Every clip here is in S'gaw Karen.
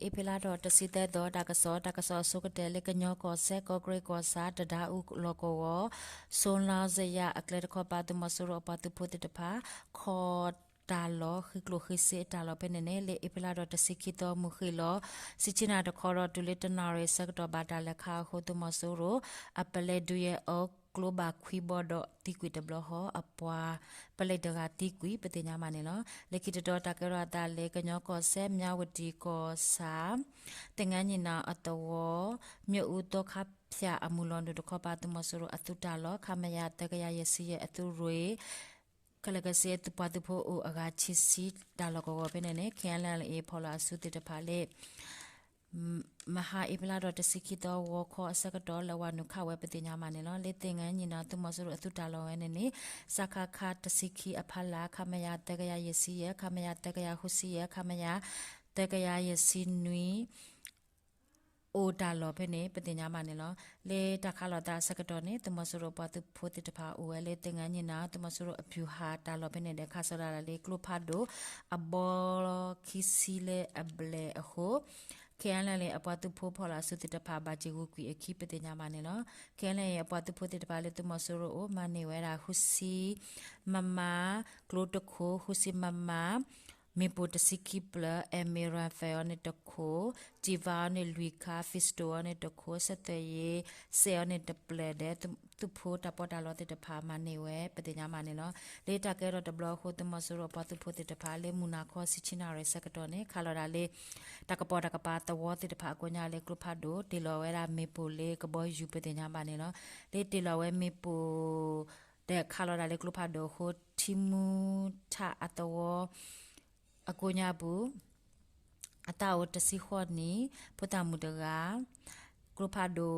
အ့ဖြ့လါထီၣ်တဆံသၢသီ တၢ်ကစီၣ်, တၢ်ကစီၣ်အဆိကတၢၢ် လၢကညီကီၢ်စဲၣ် ကီးကရ့ၣ်ကီၢ်ဆၣ် တဒါအူလီၢ်ကဝီၤ စိလါစယၤအကျဲတခီပၤ သုးမီၤစိရိၤအပှၤသုးဖိသ့ၣ်တဖၣ် ခီၣ်တၢ်လီၢ် ဃ့ၢ်ကျိၣ်ဃ့ၢ်စ့အတၢ်လီၢ်ဖဲန့ၣ်န့ၣ် လၢအ့ဖြ့လါထီၣ်တဆံခံသီ မုၢ်ဃ့ၢ်လီၤ ဆံဆံနၣ်ရံၣ်တခီဒီး တုၤလၢတနၣ်ရံၣ်ဆၢကတီၢ်ဘၣ်တၢ်လဲၤခးအဃိ သုးမီၤစိရိၤ အပလဲဒုးယဲၢ်အီၤ ကျိဘၣ်ခွံဘီဒီးသံကွံာ်တဘျီဃီ အပှၤပလဲတဂၤသံကွံာ် ပသ့ၣ်ညါဘၣ်န့ၣ်လီၤ. လၢခံတတီၤ တၢ်ကဲထီၣ်အသးလၢ ကညီကီၢ်စဲၣ် မၠၣ်ဝတံၣ်ကီၢ်ဆၣ် သင်္ဃန်းညီနောင်အသဝီ မၠိၣ်အူသီခါဖၠၣ်အမုၢ်လီၤနုာ်တခီပၤ သုးမီၤစိရိၤအသုးတၢ်လီၢ် ခမရ သၢကယၤယဲၢ်ဆံယဲၢ် အသုးရ့ၣ် ခဲလၢာ်ခဲဆ့ ပှၤသုးဖိအိၣ်အဂၤဆံဆံ တၢ်လီၢ်ကဝီၤဖဲန့ၣ်န့ၣ် ခ့ၣ်အဲၣ်လၢၣ်အ့ၣ် ဖီၣ်လီၤအစုသ့ၣ်တဖၣ်လၢ မဟါအ့ဖြ့လါထီၣ်တဆံခံသီ ဂီၤခီအဆၢကတီၢ် လဲၤဝးနုာ်ခးဝဲ ပသ့ၣ်ညါဘၣ်န့ၣ်လီၤ. လၢသင်္ဃန်းညီနောင် သုးမီၤစိရိၤအသုးတၢ်လီၢ်ဝဲန့ၣ်န့ၣ် စကခ တဆံခံအဖီလာ် ခမရ သၢကယၤယဲၢ်ဆံယဲၢ် ခမရ သၢကယၤဃုဆံယဲၢ် ခမရ သၢကယၤယဲၢ်ဆံနွံ အိၣ်တၢ်လီၢ်ဖဲန့ၣ် ပသ့ၣ်ညါဘၣ်န့ၣ်လီၤ. လၢတၢ်ခးလိာ်သးအဆၢကတီၢ်န့ၣ် သုးမီၤစိရိၤပှၤသုးဖိသ့ၣ်တဖၣ်အိၣ်ဝဲလၢ သင်္ဃန်းညီနောင် သုးမီၤစိရိၤအဗျူဟာ တၢ်လီၢ်ဖဲန့ၣ်ဒီး ခးစၢၤဒၣ်လၢကျိဖးဒိၣ် အဘီခံဆံလၢအဘျဲၣ်အဃိ ခ့ၣ်အဲၣ်လၢၣ်အ့ၣ် အပှၤသုးဖိဖီၣ်လီၤအစုသ့ၣ်တဖၣ် ဘၣ်စ့ၢ်ဂုာ်ကွံာ်အခံ ပသ့ၣ်ညါဘၣ်န့ၣ်လီၤ. ခ့ၣ်အဲၣ်လၢၣ်အ့ၣ် အပှၤသုးဖိသ့ၣ်တဖၣ်လၢသုးမီၤစိရိၤအိၣ် မၤန့ၢ်ဝဲဒၣ် ဃုဆံ မမ ကျိတခိၣ်, ဃုဆံ မမ မ့ၣ်ပိၢ်တဆံခံဖျၢၣ်, အမ့ၣ်ရၣ်ဖဲအီၤန့ၣ်တခိၣ်, တံၢ်ဝါအီၤန့ၣ်လွံၢ်ခါ, ဖံစတိၣ်အီၤန့ၣ်တခိၣ်, စဲးသွဲးယ့ စဲးအီၤန့ၣ်တဖျၢၣ်ဒီး သုးဖိတၢ်ပီးတၢ်လီသ့ၣ်တဖၣ်မၤန့ၢ်ဝဲ ပသ့ၣ်ညါဘၣ်န့ၣ်လီၤ. လၢတၢ်ကဲထီၣ်တဘျီအဃိ သုးမီၤစိရိၤအပှၤသုးဖိသ့ၣ်တဖၣ်လၢမုၢ်နၤခီဆံဆံနၣ်ရံၣ်ဆၢကတီၢ်န့ၣ် ခးလီၤဒၣ်လၢ တၢ်ကပိာ်တၢ်ကပၤသဝီသ့ၣ်တဖၣ်အကိးညါလၢကျိဖးဒိၣ် တ့ၢ်လီၤဝဲဒၣ်မ့ၣ်ပိၢ်လၢကဘီယူၤ ပသ့ၣ်ညါဘၣ်န့ၣ်လီၤ. လၢတ့ၢ်လီၤဝဲမ့ၣ်ပိၢ် ဒီးခးလီၤဒၣ်လၢကျိဖးဒိၣ်အဃိ ထံမူထးအသဝီ အကိးညါပူၤ အသးအိၣ်တဆံဃိးနံၣ် ဖိသၣ်မုၣ်တဂၤ, ကျိဖးဒိၣ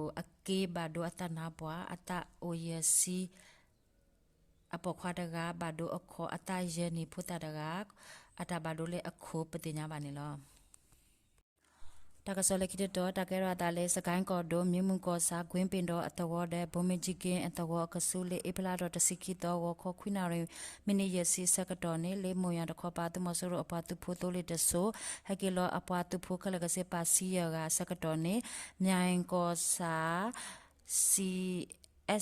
်အက့ဘၣ်ဒိအသးနါပှၢ် အသးအိၣ်ယဲၢ်ဆံ အပိာ်ခွါတဂၤ ဘၣ်ဒိအခီၣ် အသးယဲၢ်နံၣ်ဖိသၣ်တဂၤ အတၢ်ဘၣ်ဒိလၢအခိၣ် ပသ့ၣ်ညါဘၣ်န့ၣ်လီၤ. တၢ်ကစီၣ်လၢခံတတီၤ တၢ်ကဲထီၣ်အသးလၢ စကဲၣ်ကီၢ်ဒိၣ် မၠ့မုၢ်ကီၢ်ဆၣ် ကွ့ပ့ၣ်ဒီအသဝီဒီး ဘိမ့ၢ်ကၠံက့အသဝီအကဆူး လၢအ့ဖြ့လါထီၣ်တဆံခံသီ ဂီၤခီခွံနၣ်ရံၣ် မံးနံးယဲၢ်ဆံအဆၢကတီၢ်န့ၣ် လၢမိၢ်ယွၤတခီပၤ သုးမီၤစိရိၤအပှၤသုးဖိသိလ့ၣ်တစိၤ ဟဲက့ၤလီၤအပှၤသုးဖိခဲလၢာ်ခဲဆ့ ပာ်ဆံယဲၢ်ဂၤအဆၢကတီၢ်န့ၣ် မၠၣ်ကီၢ်ဆၣ် စံၣ်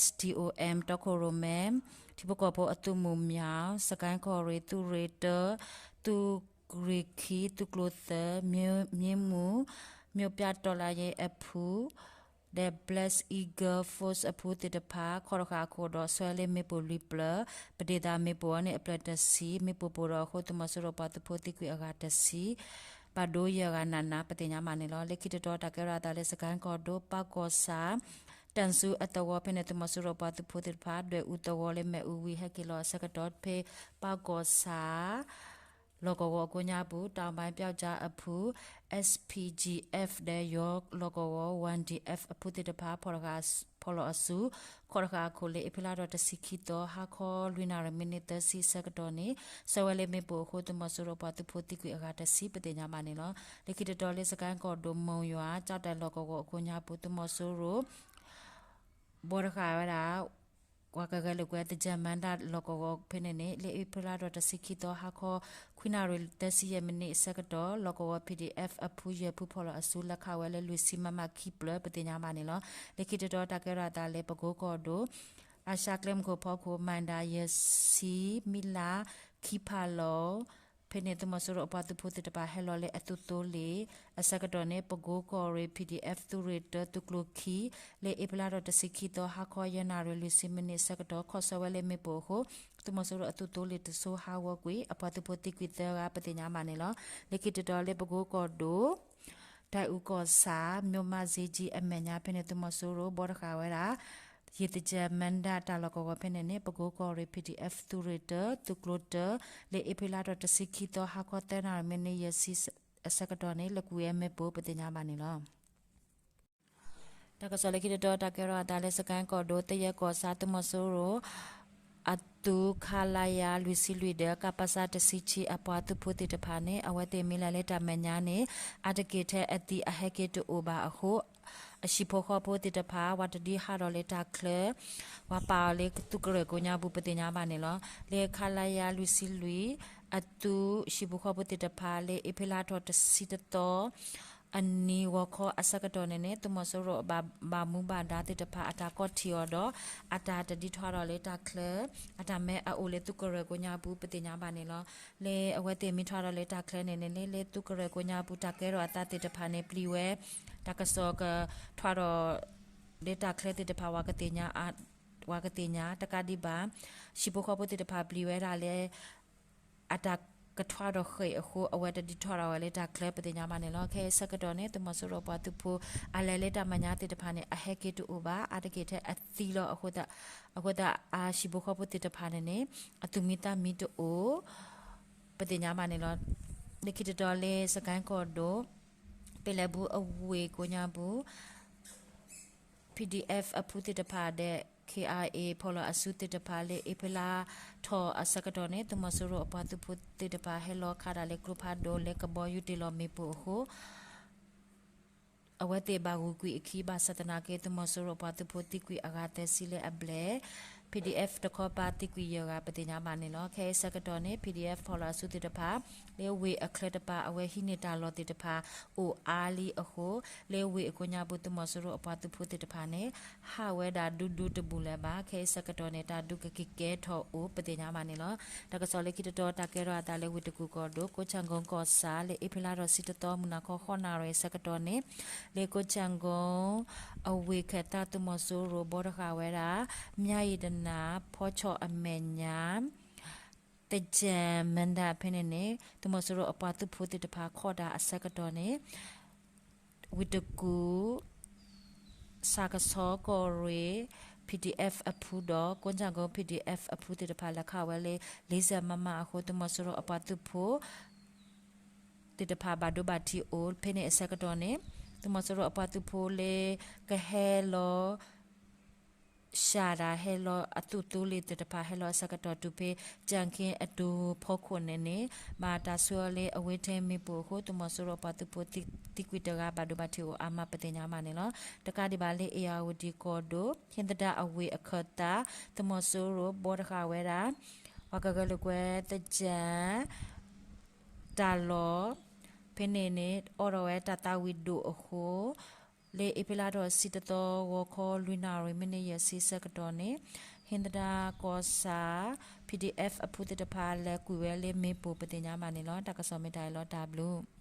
STOM တီခိၣ်ရိၣ်မဲ ထံဖိကီၢ်ဖိအသုးမုၢ်မၠၣ်, စကဲၣ်ကီၢ်ရ့ၣ် သုးရ့ၣ်တၢ, သုးရ့ၣ်ခံ, သုးကျိၤသၢ, မၠ့မုၢ်, မၠိၣ်ပၠးတီလါယဲအဖု ဒီး Black Eagle Force အဖုသ့ၣ်တဖၣ် ခီၣ်တဃာ်အခိၣ်ဒီး ဆှၢလၢမ့ၣ်ပိၢ်လွံၢ်ဖျၢၣ်, ပဒ့ၣ်သးမ့ၣ်ပိၢ်အီၤန့ၣ် အဖျၢၣ်တဆံ, မ့ၣ်ပိၢ်ပိၢ်ဒီးအဃိ သုးမီၤစိရိၤပှၤသုးဖိသံကွံာ်အဂၤတဆံ ဘၣ်ဒိယဲၢ်ဂၤနးနး ပသ့ၣ်ညါဘၣ်န့ၣ်လီၤ. လၢခံတတီၤ တၢ်ကဲထီၣ်အသးလၢ စကဲၣ်ကီၢ်ဒိၣ် ပၢ်ကီၢ်ဆၣ် တၢ်စူအသဝီဖဲန့ၣ် သုးမီၤစိရိၤပှၤသုးဖိသ့ၣ်တဖၣ် ဒွဲၣ်အူသဝီလၢမ့ၣ်အူဝံၤ ဟဲက့ၤလီၤအဆၢကတီၢ် ဖဲပၢ်ကီၢ်ဆၣ် လီၢ်ကဝီၤအကိးညါပူၤ တောင်ပိုင်းပျောက်ကျားအဖု SPGF ဒီး ယီၤလီၢ်ကဝီၤ YDF အဖုသ့ၣ်တဖၣ် ဖီၣ်လီၤအစု ခီၣ်တဃာ်အခိၣ်လၢ အ့ဖြ့လါထီၣ်တဆံခံသီ ဟါခီလွံၢ်နၣ်ရံၣ် မံးနံးသၢဆံအဆၢကတီၢ်န့ၣ် ဆှၢဝဲလၢမ့ၣ်ပိၢ်အဃိ သုးမီၤစိရိၤပှၤသုးဖိသံကွံာ်အဂၤတဆံ ပသ့ၣ်ညါဘၣ်န့ၣ်လီၤ. လၢခံတတီၤလၢ စကဲၣ်ကီၢ်ဒိၣ် မိၢ်ယွၤ ကၠီၣ်တဲၣ်လီၢ်ကဝီၤအကိးညါပူၤ သုးမီၤစိရိၤ ဘီတဃာ်ဝဲဒၣ် ပှၤကဂဲၤလိာ်ကွဲ သၢမၢၣ်ဒၣ် လီၢ်ကဝီၤဖဲန့ၣ်န့ၣ် လၢအ့ဖြ့လါထီၣ်တဆံခံသီ ဟါခီ ခွံနၣ်ရံၣ်သၢဆံယဲၢ်မံးနံးအဆၢကတီၢ် လီၢ်ကဝီၤ ပီၣ်ဒံၣ်အဲၣ်ဖ် အဖုယဲၢ်ဖုဖီၣ်လီၤအစု လဲၤခးဝဲလၢလွံၢ်ဆံမမခံဖျၢၣ် ပသ့ၣ်ညါဘၣ်န့ၣ်လီၤ. လၢခံတတီၤ တၢ်ကဲထီၣ်အသးလၢ ပကိကီၢ်ဒိၣ် အၤၡါကျဲမုၢ်ခိၣ်ဖီခိၣ် မၤဒၣ်ယဲၢ်ဆံမံးလါ ခံဖးလီၤ ဖဲန့ၣ် သုးမီၤစိရိၤအပှၤသုးဖိသ့ၣ်တဖၣ် ဟဲလီၤလၢအသုးသိလ့ၣ်အဆၢကတီၢ်န့ၣ် ပကိကီၢ်ရ့ၣ် ပီၣ်ဒံၣ်အဲၣ်ဖ် သုးရ့ၣ်တၢ သုးကျိၤခံ လၢအ့ဖြ့လါထီၣ်တဆံခံသီ ဟါခီယဲၢ်နၣ်ရံၣ်လွံၢ်ဆံမံးနံးအဆၢကတီၢ် ခီၣ်ဆၢဝဲလၢမ့ၣ်ပိၢ်အဃိ သုးမီၤစိရိၤအသုးသိလ့ၣ်တစိၤဟးဂီၤကွံာ် အပှၤသုးဖိသံကွံာ်သၢဂၤ ပသ့ၣ်ညါဘၣ်န့ၣ်လီၤ. လၢခံတတီၤလၢပကိကီၢ်ဒိၣ် တၢ်အူကီၢ်ဆၣ် မိၢ်မးစ့ကၠံအမဲာ်ညါဖဲန့ၣ် သုးမီၤစိရိၤဘီတဃာ်ဝဲဒၣ် ယံာ်သကဲမၢဒၣ်တၢ်လီၢ်ကဝီၤဖဲန့ၣ်န့ၣ် ပကိကီၢ်ရ့ၣ် ပီၣ်ဒံၣ်အဲၣ်ဖ် သုးရ့ၣ်တၢ သုးကျိၤတၢ လၢအ့ဖြ့လါထီၣ်တဆံခံသီ ဟါခီသၢနၣ်ရံၣ် မံးနံးယဲၢ်ဆံအဆၢကတီၢ်န့ၣ် လဲၤကွံာ်ဝဲမ့ၣ်ပိၢ် ပသ့ၣ်ညါဘၣ်န့ၣ်လီၤ. တၢ်ကစီၣ်လၢခံတတီၤ တၢ်ကဲထီၣ်အသးလၢ စကဲၣ်ကီၢ်ဒိၣ် သယဲၢ်ကီၢ်ဆၣ် သုးမီၤစိရိၤ အသုး ခလရ လွံၢ်ဆံလွံၢ်ဒီး ကပစ တဆံခံ အပှၤသုးဖိသ့ၣ်တဖၣ်န့ၣ် အဝဲသ့ၣ်မ့ၢ်လၢ်လၢတၢ်မဲာ်ညါန့ၣ် အါတက့ၢ်ထဲအသံးအဟဲက့ၤတအိၣ်ဘၣ်အဃိ အဟံၣ်ဖိဃီဖိသ့ၣ်တဖၣ် ဝၤတဒုဟးထီၣ်လၢတၢ်ချၢ ဝၤပာ်အီၤလၢသုးကရၢၢ်ကိးညါပူၤ ပသ့ၣ်ညါဘၣ်န့ၣ်လီၤ. လၢ ခလရ လွံၢ်ဆံလွံၢ် အသုးဟံၣ်ဖိဃီဖိသ့ၣ်တဖၣ်လၢအ့ဖြ့လါထီၣ်တဆံတသီ အနံၤဂီၤခီအဆၢကတီၢ်န့ၣ်န့ၣ် သုးမီၤစိရိၤဘၣ်မူဘၣ်ဒါသ့ၣ်တဖၣ်အတၢ်ကိးထံၣ်အီၤဒီး အတၢ်တဒုးထွဲဒီးလၢတၢ်ချၢ အတၢ်မ့ၢ်အအိၣ်လၢသုးကရၢၢ်ကိးညါပူၤ ပသ့ၣ်ညါဘၣ်န့ၣ်လီၤ. လၢအဝဲသ့ၣ်မ့ၢ်ထွဲဒီးလၢတၢ်ချၢန့ၣ်န့ၣ် လၢသုးကရၢၢ်ကိးညါပူၤတၢ်ကဲထီၣ်အသးသ့ၣ်တဖၣ်န့ၣ် ပျံၤဝဲ တၢ်ကစီၣ်ကထွဲဒီး လၢတၢ်ချၢသ့ၣ်တဖၣ် ပှၤကသ့ၣ်ညါတကးဒံးဘၣ် ဟံၣ်ဖိဃီဖိသ့ၣ်တဖၣ်ပျံၤဝဲဒၣ်လၢ အတၢ်ကထွဲဒီးဃဲၤအဃိ အဝဲတဒုးထွဲဒီးဝဲလၢတၢ်ချၢ ပသ့ၣ်ညါဘၣ်န့ၣ်လီၤ. ခဲအံၤအဆၢကတီၢ်န့ၣ် သုးမီၤစိရိၤပှၤသုးဖိ အလဲၤလၢတၢ်မဲာ်ညါသ့ၣ်တဖၣ်န့ၣ် အဟဲက့ၤတအိၣ်ဘၣ် အါတက့ၢ်ထဲအသံလီၤ. အဃိသတး အဟံၣ်ဖိဃီဖိသ့ၣ်တဖၣ်န့ၣ်န့ၣ် အသူၣ်မံသးမံတအိၣ် ပသ့ၣ်ညါဘၣ်န့ၣ်လီၤ. လၢခံတတီၤလၢစကဲၣ်ကီၢ်ဒိၣ် ပလဲၤဘူအဝ့ၢ်ကိးညါပူၤ PDF အဖုသ့ၣ်တဖၣ်ဒီး KIA ဖီၣ်လီၤအစုသ့ၣ်တဖၣ်လၢအ့ဖြ့လါထီၣ်အဆၢကတီၢ်န့ၣ် သုးမီၤစိရိၤအပှၤသုးဖိသ့ၣ်တဖၣ်ဟဲလီၤခးတၢ်လၢကျိဖးဒိၣ်လၢကဘီယူၤတ့ၢ်လီၤမ့ၣ်ပိၢ်အဃိ အဝဲသ့ၣ်ဘၣ်ဂုာ်ကွံာ်အခံ ဘၣ်ဆၣ်သနာ်က့ သုးမီၤစိရိၤအပှၤသုးဖိသံကွံာ်အဂၤသၢဆံလၢအဘျဲၣ် PDF တခီပၤသံကွံာ်ယဲၢ်ဂၤ ပသ့ၣ်ညါဘၣ်န့ၣ်လီၤ. ခဲအံၤအဆၢကတီၢ်န့ၣ် PDF ဖီၣ်လီၤအစုသ့ၣ်တဖၣ် လၢဝ့ၢ်အချၢတပၤ အဝဲဟံးန့ၢ်တၢ်လီၢ်သ့ၣ်တဖၣ် အိၣ်အါလံအဃိ လၢဝ့ၢ်အကိးညါပူၤ သုးမီၤစိရိၤအပှၤသုးဖိသ့ၣ်တဖၣ်န့ၣ် ဟးဝဲဒၣ်ဒူဒူတဘူၣ်လၢၤဘၣ်. ခဲအံၤအဆၢကတီၢ်န့ၣ် တၢ်ဒုးကက့ၤကဲထီၣ်အိၣ် ပသ့ၣ်ညါဘၣ်န့ၣ်လီၤ. တၢ်ကစီၣ်လၢခံတတီၤ တၢ်ကဲထီၣ်အသးလၢဝ့ၢ်တကူၣ်ကီၢ်ဒိၣ် ကိးကၠၣ်ကိကီၢ်ဆၣ် လၢအ့ဖြ့လါထီၣ်တဆံတသီ မုၢ်နၤခီ ဃိးနၣ်ရံၣ်အဆၢကတီၢ်န့ၣ် လၢကိးကၠၣ်ကိ အဝ့ၢ်ခၢၣ်သး သုးမီၤစိရိၤဘီတဃာ်ဝဲဒၣ် မၠါယံၤတနၢ် ဖီဆီၣ်အမဲာ်ညါ သကၢၣ်မၢဒၣ်ဖဲန့ၣ်န့ၣ် သုးမီၤစိရိၤအပှၤသုးဖိသ့ၣ်တဖၣ်ခီၣ်တၢ်အဆၢကတီၢ်န့ၣ် ဝ့ၢ်တကူၣ် စကဆီကီၢ်ရ့ၣ် PDF အဖုဒီး ကိးကၠၣ်ကိ PDF အဖုသ့ၣ်တဖၣ်လဲၤခးဝဲလၢ လေးဆယ်မမ အဃိ သုးမီၤစိရိၤအပှၤသုးဖိ သ့ၣ်တဖၣ်ဘၣ်ဒိဘၣ်ထံးအိၣ် ဖဲန့ၣ်အဆၢကတီၢ်န့ၣ် သုးမီၤစိရိၤအပှၤသုးဖိလၢ ကဟဲလီၤ ရှၤတၢ်ဟဲလီၤအသုးသိလ့ၣ်သ့ၣ်တဖၣ် ဟဲလီၤအဆၢကတီၢ်တုၤဖဲ ကၠၣ်ခ့အဒိဖီခိၣ်န့ၣ်န့ၣ် ဘၣ်တၢ်ဆှၢအီၤလၢအဝ့ၢ်ထဲမ့ၣ်ပိၢ်အဃိ သုးမီၤစိရိၤအပှၤသုးဖိသံကွံာ်တဂၤဘၣ်ဒိဘၣ်ထံးအိၣ်အါမး ပသ့ၣ်ညါဘၣ်န့ၣ်လီၤ. တကးဒံးဘၣ်လၢ အ့ၣ်ယၣ်ဝတံၣ်ကီၢ်ဒိၣ် ဟ့ၣ်သဒၣ်အဝ့ၢ်အခၢၣ်သး သုးမီၤစိရိၤဘီတဃာ်ဝဲဒၣ် ပှၤကရၢလၢကွဲသကၢၣ် တၢ်လီၢ် ဖဲန့ၣ်န့ၣ် အိးထီၣ်ဝဲတၢ်သးဝံၣ်ဒိၣ်အဃိ လၢအ့ဖြ့လါထီၣ်တဆံတသီ ဂီၤခီလွံၢ်နၣ်ရံၣ် မံးနံးယဲၢ်ဆံဆၢကတီၢ်န့ၣ် ဟ့ၣ်သဒၣ်ကီၢ်ဆၣ် PDF အဖုသ့ၣ်တဖၣ်လဲၤကွံာ်ဝဲလၢမ့ၣ်ပိၢ် ပသ့ၣ်ညါဘၣ်န့ၣ်လီၤ. တၢ်ကစီၣ်မ့ၢ်တၢ်အံၤလီၤ တၢ်ဘျုး